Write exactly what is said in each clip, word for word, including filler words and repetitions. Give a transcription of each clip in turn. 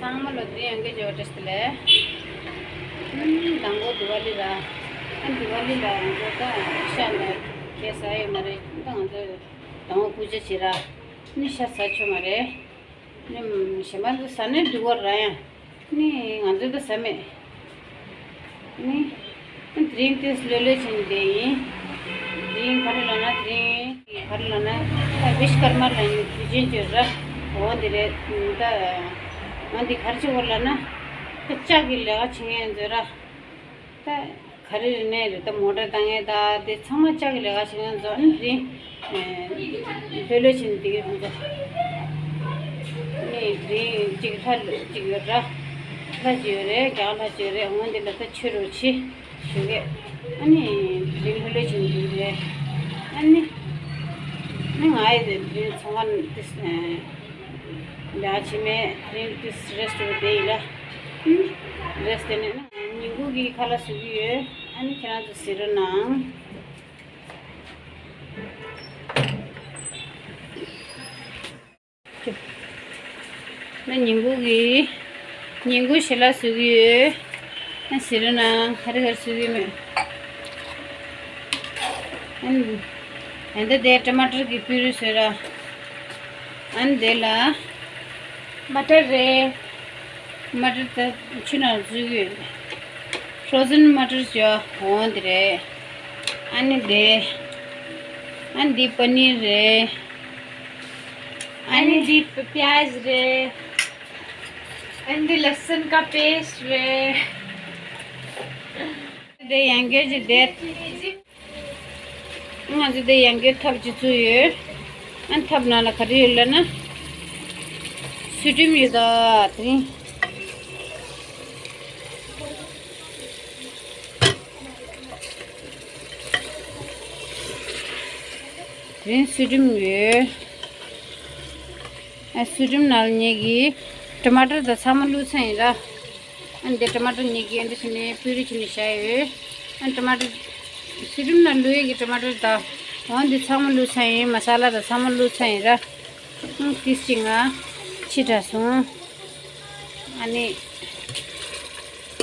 ཚང་མ་ལོ་དེ་རིང་ཡང་བསྐྱར་བཀྲ་ཤིས་བདེ་ལེགས། ཨ་ནི་མདང་དགོང་དི་ཝ་ལི་ར། ཨ་དི་ཝ་ལི་ལ་ང་ཚོ་ད་ཤ་ལ་གས་ཟ་ཡོད་མ་རེད། ད་ང་ཚོ་མདང་དགོང་སྐུ་ཆ་བྱེད་ར། ཨ་ནི་ཤ་ཟ་ཆོག་མ་རེད། ཨ་ནི་གཞན་པ་ཚོ་ཟ་ནས་འགྲིག་གི་རེད་ཡ། ཨ་ནི་ང་ཚོ་ད་ཟ་མེད། ནི། དེ་རིང་དེ་ལྷོད་ལྷོད་བྱས་ནས་བསྡད་ཡིན། དེ་རིང་ག་རེ་ལབ་ན། དེ་རིང་ག་རེ་ལབ་ན། ད་བིཤ་ཀརྨ་ལ་ཡིན་དུས་ཆེན་བྱོས་ར། འོ་འདི་རེད། ད་ང་འདི་ག་རེ་བྱེད་དགོས་ལབ་ན། ད་ལྕགས་ཀྱི་ལས་ཀ་བྱེད་མཁན་ཚོ་ར། ད་ག་རེ་རེད་ནས་རེད། ད་མོ་ཊ་བཏང་མཁན་ད་དེ་ཚང་མ་ལྕགས་ཀྱི་ལས་ཀ་བྱེད་མཁན་ཚོ། ཨ་ནི་དེ་རིང་ལྷོད་ལྷོད་བྱས་ནས་བསྡད་ཀྱི་རེད་ཁོང་ཚོ། ནི་དེ་རིང་གཅིག་ལྷ་གཅིག་ཡོད་ར། ལྷ་གཅིག་ཡོད་རེད། རྒྱ་གར་ལྷ་གཅིག་ཡོད་རེད། འོ་འདི་ལ་ད་ཆོས་རོགས་བྱེད་ཞུ་གི། ཨ་ནི་དེ་རིང་ལྷོད་ལྷོད་བྱས་ནས་བསྡད་ཀྱི་རེད། ཨ་ནི་ནི་ང་ཡི་དེ་རིང་ཚོང་ཁང་དེ་ལས་ཀ་བྱེད་མེད། དེ་རིང་དེ་རེ་སི་ཊི་བསྡད་ཡིན་ལ། ཨ་ནི་རེ་སི་ཊི་བསྡད་ནས་ན་ཉིན་གུང་གི་ཁ་ལག་བཟོ་གི་ཡོད། ཨ་ནི་ཁྱེད་རང་ཚོ་གཟིགས་རོགས་གནང་། ན་ཉིན་གུང་གི། ཉིན་གུང་ཞལ་ལག་བཟོ་གི་ཡོད། ན་གཟིགས་རོགས་གནང་། ག་རེ་ག་རེ་བཟོ་གི་མེད། ཨན། ཨན་ད་དེ་ཊ་མ་ཊར་གྱི་པུ་རེ་བཟོས་ར། ཨན་དེ་ལ་མ་ཊར་རེད། མ་ཊར་ད་ཆུ་ནང་བཙོས་ཡོད། ཕྲོ་ཛན་མ་ཊར་ཅོ་འོང་དེ་རེད། ཨ་ནི་དེ། ཨ་ནི་འདི་པ་ནིར་རེད། ཨ་ནི་འདི་པ་པྱ་ཇ་རེད། ཨ་ནི་འདི་ལ་སན་ཀ་པེ་སི་ཊི་རེད། དེ་ཡང་སྐྱར་གྱི་དེ། ང་ཚོ་དེ་ཡང་སྐྱར་ཐབ་ཅིག་བཙུགས་ཡོད། ཨ་ཐབ་ནང་ལ་ག་རེ་ཡོད་ལབ་ན། ཚུལ་ཁྲིམས་ཡོད་ད་དེ་རིང་། དེ་རིང་ཚུལ་ཁྲིམས་ཡོད། ཨ་ཚུལ་ཁྲིམས་ནང་ལ་ངེད་ཀྱིས་ཊ་མ་ཊར་དང་ཚང་མ་བླུགས་ཚར་ཡིན་ར། ཨ་འདི་ཊ་མ་ཊར་ཉིས་ཀྱི་ཨ་འདི་བྱས་ནས་པུ་རེ་བྱས་ནས་བཞག་ཡོད། ཨ་ཊ་མ་ཊར་ཚུལ་ཁྲིམས་ནང་བླུགས་ཡས་ཀྱི་ཊ་མ་ཊར་དང་། འོ་འདི་ཚང་མ་བླུགས་ཚར་ཡིན། མ་ས་ལ་དང་ཚང་མ་བླུགས་ཚར་ཡིན་ར། ཨ་ཏིས་ཅི་ང་ཕྱི་དྲགས་སོང་། ཨ་ནི་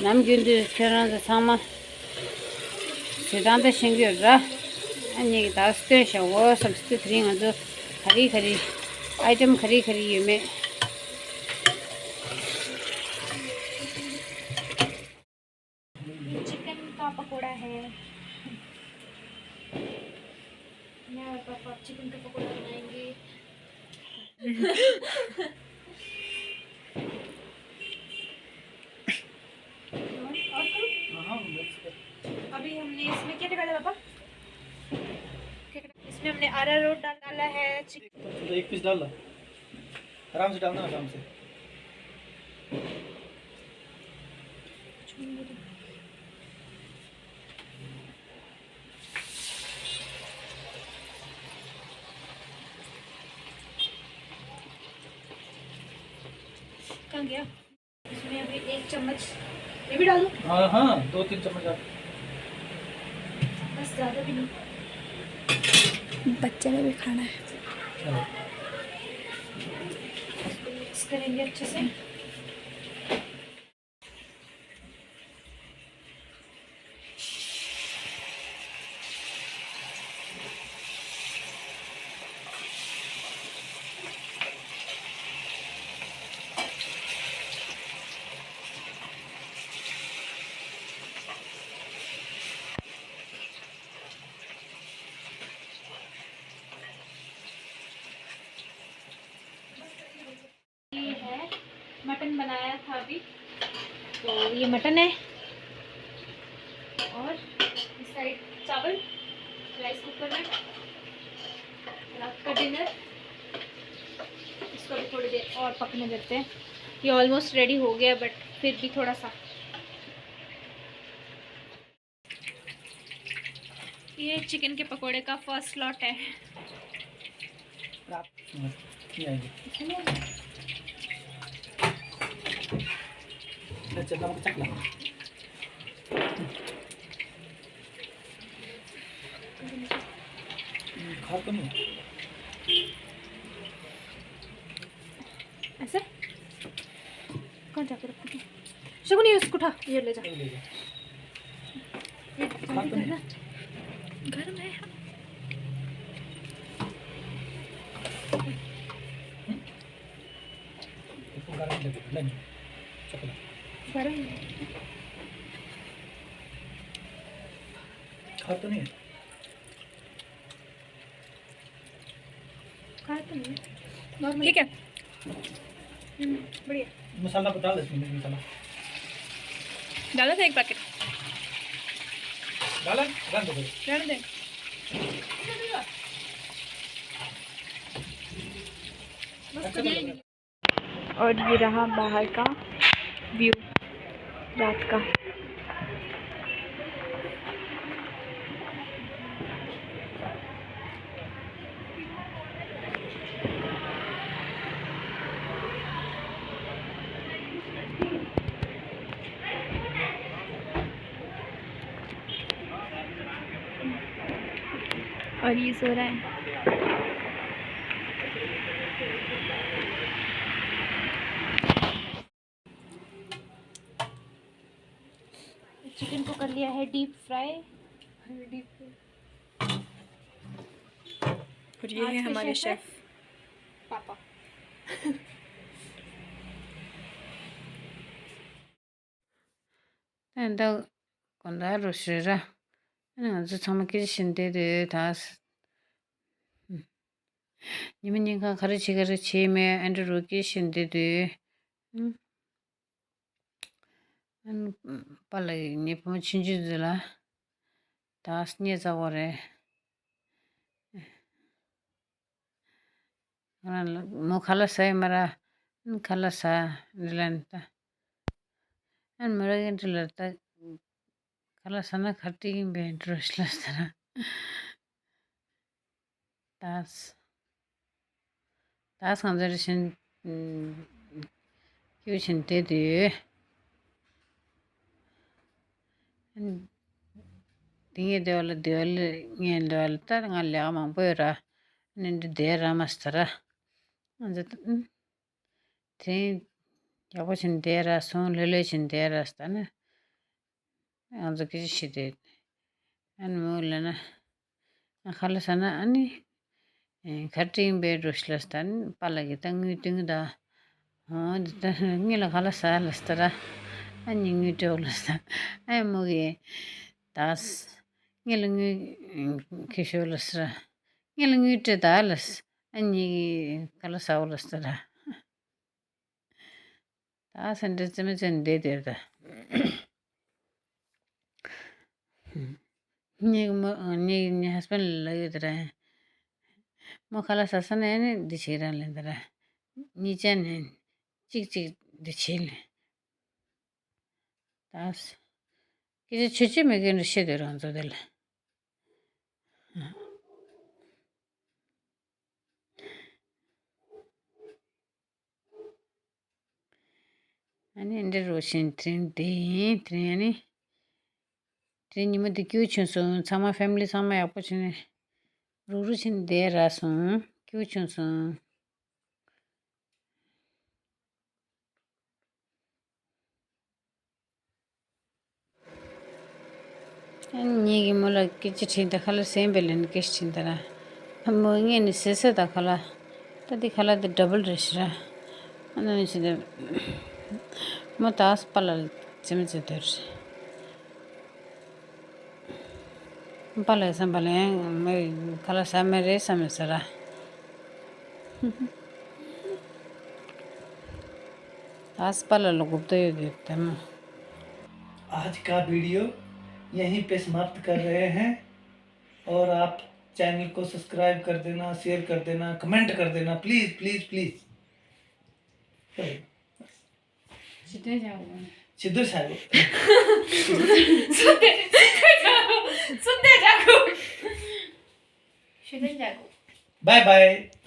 ནམ་རྒྱུན་དུ་ཁྱོད་རང་ཚོ་ཚང་མ་བྱེད་སྟངས་ད་ཤེས་ཀྱི་ཡོད་ར། ཨ་ནི་ད་སྟོན་བཞག་འོ་བསམ་སྟེ། དེ་རིང་ང་ཚོ་ག་རེ་ག་རེ་ཨའི་ཊམ་ག་རེ་ག་རེ་ཡོད་མེད། ये चिकन का पकोड़ा है। मैं और पापा चिकन का पकोड़ा बनाएंगे। और तुम? हाँ, हाँ, मिक्स कर। अभी हमने इसमें क्या क्या डाला, पापा? क्या क्या डाला? इसमें हमने अरारोट डाला है, चिकन। तो एक पीस डाल लो। आराम से डालना, आराम से। कहाँ गया? इसमें अभी एक चम्मच ये भी डाल दो। हाँ, हाँ, दो तीन चम्मच डाल। बस, ज़्यादा भी नहीं। बच्चे ने भी खाना है। चलो। इसको मिक्स करेंगे अच्छे से। ये है, मटन बनाया था अभी, तो ये मटन है। और इस साइड चावल राइस कुकर में, रात का डिनर। इसको भी थोड़ी देर और पकने देते हैं। ये ऑलमोस्ट रेडी हो गया, बट फिर भी थोड़ा सा। ये चिकन के पकोड़े का फर्स्ट लॉट है। ऐसे? जा के रख दे। शगुन, ये उसको उठा, ये ले जा। ये ले जा। ये जल्दी करना। गर्म है। इसको गर्म लगे, नहीं, चपला। गर्म है। खा तो नहीं है। खा तो नहीं है। Normal। ठीक है। हम्म, बढ़िया। मसाला को डाल इसमें, मीट मसाला। डाला था एक पैकेट। डाला? रहने दो फिर। रहने दे। बस कर दो। और ये रहा बाहर का व्यू रात का। और ये सो रहा है। चिकन को कर लिया है डीप फ्राई। Deep fry. और ये आज है के हमारे शेफ है शेफ। पापा। ད་ད་གོ་ད་རུ་ཤི་ར། ང་ཚོ་ཚང་མ་སྐད་ཆ་བཤད་བསྡད་དུས་ད། ཉི་མ་ཉིན་གང་ག་རེ་བྱེད་ག་རེ་བྱེད་མེད་ཨ་འདྲ་རུ་སྐད་ཆ་བཤད་བསྡད་དུས། ཨ་ནི་པཱ་ལགས་ངའི་བུ་མོ་ཆུང་ཆུང་ཚོ་ལ། ད་སྙད་ཚ་བོ་རེད། ང་རང་ལ་མོ་ཁ་ལག་ཟ་ཡི་མ་ར། ཁ་ལག་ཟ་འདི་ལན་ད། ཨན་མོ་ར་གི་འདི་ལ་ད། ཁ་ལག་ཟ་ན་ཁ་ཏིག་ཡིན་པའི་འདྲི་ལ་ཟ་ན། ད། ད་སང་ཚར་བཞིན། ཁྱེའུ་བཞིན་བསྡད་དུས། དེ་ངས་བསྡད་པ་ལ་བསྡད་པ་ལ་ངས་བསྡད་པ་ལ་ད་ང་ལས་ཀ་མང་པོ་ཡོད་ར། ནི་འདི་བསྡད་ར་མ་ཟེར་ར། ང་ཚོ་དེ་ཡག་པོ་བྱིན་བསྡད་ར་སོང་ལྷོད་ལྷོད་བྱིན་བསྡད་ར་ཟེར་ད་ནི། ང་ཚོ་སྐད་ཆ་བཤད་དུས། ཨ་ནི་མོ་ལབ་ན། ཨ་ཁ་ལག་ཟ་ན་ཨ་ནི། ཁ་ཏིག་ཡིན་པའི་འགྲོ་ཤི་ལ་ཟེར་ད་ནི་པཱ་ལགས་ཀྱིས་ད་དངུལ་སྟོན་གི་ད། ཨོ་འདི་ད་ངེད་ལ་ཁ་ལག་ཟ་ལ་ཟེར་ད་ར། ཨ་ནི་དངུལ་སྤྲད་ལ་ཟེར། ཨ་མོ་གིས་ད། ངེད་ལ་དངུལ་ཁྱེར་ཤོག་ལ་ཟེར། ངེད་ལ་དངུལ་སྤྲད་ད་ལ་ཟེར། ཨ་ནི་ཁ་ལག་ཟ་འོ་ལ་ཟེར་ད་ར། ད་སེ་འདྲ་རྩེད་མོ་རྩེ་ནས་བསྡད་དེར་ད། ངེད་ཀྱི་མོ་ངེད་ཀྱི་ངའི་ཧས་བྷེན་ལ་ལབ་ཡོད་དེ་ར། མོ་ཁ་ལག་ཟ་ས་ནས་ནི་འདི་བྱེད་ར་ལན་དེ་ར། གཉིས་ཆ་ནས་གཅིག་གཅིག་འདི་བྱེད་ལན། ད། སྐད་ཆ་ཆོས་ཆོས་མེད་མཁན་རེ་བཤད་དེ་ར་ང་ཚོ་དེ་ལ། ཨ་ནི་འདི་རུ་ཕྱིན་དྲིན་དེ་ཡིན་དྲིན་ཨ་ནི། དྲིན་ཉི་མ་འདི་སྐྱིད་པོ་བྱུང་སོང་ཚང་མ་ཕེ་མི་ལི་ཚང་མ་ཡག་པོ་བྱུང་ནས། རུག་རུག་ཕྱིན་བསྡད་ར་སོང་སྐྱིད་པོ་བྱུང་སོང་། ངེད་ཀྱིས་མོ་ལ་སྐད་ཆ་དྲིས་ད་ཁ་ལག་ཟས་པས་ལན་སྐད་ཆ་དྲིས་ད་ར། མོ་ངས་ནི་ཟས་ཟས་ད་ཁ་ལག་ད་འདི་ཁ་ལག་འདི་ཌ་བལ་རེད་ཤི་ར། ཨ་ནི་ནི་ཟེར་ད། མོ་ད་ཨ་སི་པཱ་ལགས་ལ་རྩེད་མོ་རྩེ་འདོད་རེད། པཱ་ལགས་བསམ་པ་ལ་ཡང་མོས་ཁ་ལག་ཟ་མེད་རེད་བསམ་མེད་ཟེར་ར། ཨ་སི་པཱ་ལགས་ལ་གུབ་ཏོ་ཡོད་དེ་དེ་མོ། आज का वीडियो यहीं पे समाप्त कर रहे हैं और आप चैनल को सब्सक्राइब कर देना, शेयर कर देना, कमेंट कर देना, please please please. ཇི་ལྟར་བྱ་དགོས། ཇི་ལྟར་བྱ་དགོས། སུ་དེ་སུ་དེ་བྱ་དགོས། སུ་དེ་བྱ་དགོས། ཇི་ལྟར་བྱ་དགོས། Bye bye.